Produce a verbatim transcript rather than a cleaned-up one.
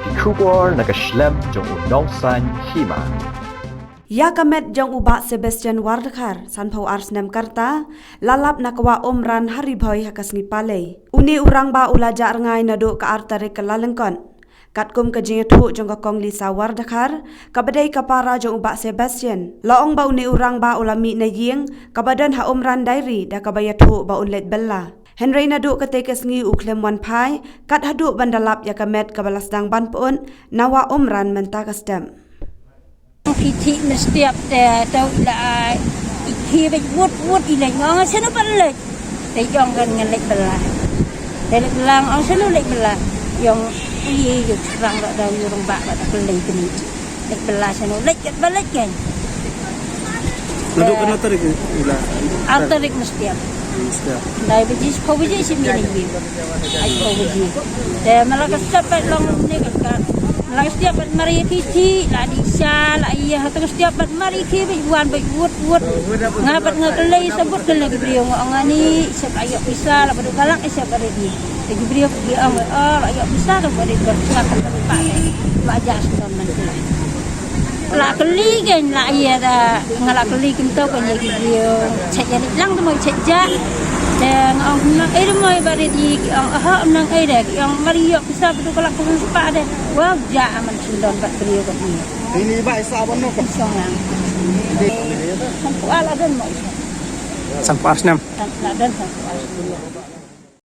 Ki khubor na ka shlem jong u nongsan hima. Ïa ka met jong u Bah Sebastian Wardkhar, sanphew ar snem ka rta, la lap na ka wah Umran ha Ri Bhoi ha ka sngi Palei. Une u rangbah u la jah rngai naduh ka ar tarik Kyllalyngkot. Katkum ka jingïathuh jong ka Kong Lisa Wardkhar, kaba dei ka para jong u Bah Sebastian, la ong ba une u rangbah u la mih na ïing kaba don ha Umran Dairy da kaba ïathuh ba un leit bylla. Hynrei naduh katei ka sngi u khlem wan phai, kat haduh ban da lap ïa ka met kaba la sdang ban pyut na wah Umran mynta ka step. Ki thik mynstep te, tau i la ai, i khie beit wut wut, i leit, nga ong shano pat leit. Te i ong kan ngan leit bylla. Te leit bylla, nga ong shano leit bylla. I ong, i, i, i srang da, da, i rangbah, da, da, leit bylla. Leit bylla shano, leit kat ba leit kan. Naduh katno tarik i la? Ar tarik mynstep. Mynstep. Lai baje, shiphew baje, shim ïa leit. Ai, shiphew baje. Te ma la ka step pat long ne ka ka. Ma la ka step pat mar ïa ki thik, la dih sha, la ïa, hato ka step pat mar ïa ki beit wan beit wut wut. Nga pat nga kylli sa bud kylli ki briew, nga ong ani, sep ïoh pisa, la bad u kalak, sep ïoh. Te ki briew ki ong, oh, la ïoh pisa, ka bad ka sep pat pat. Ma ja sdom man ki la. La kylli kan, la ïa da, nga la kylli kumto kan ïa ki briew. Check ïa leit lang te mo check ja. Te nga ong nang ei de mo ba ri di, ki ong, aha, nang ei de, ki ong mar ïoh pisa bad u kalak kumno spah de. Wow, ja aman sdom bad briew kan ni. Ini ba isa ban no kan. Song lang. Sanphew ar la don mo isa. Sanphew ar snem. San-, la don sanphew ar snem.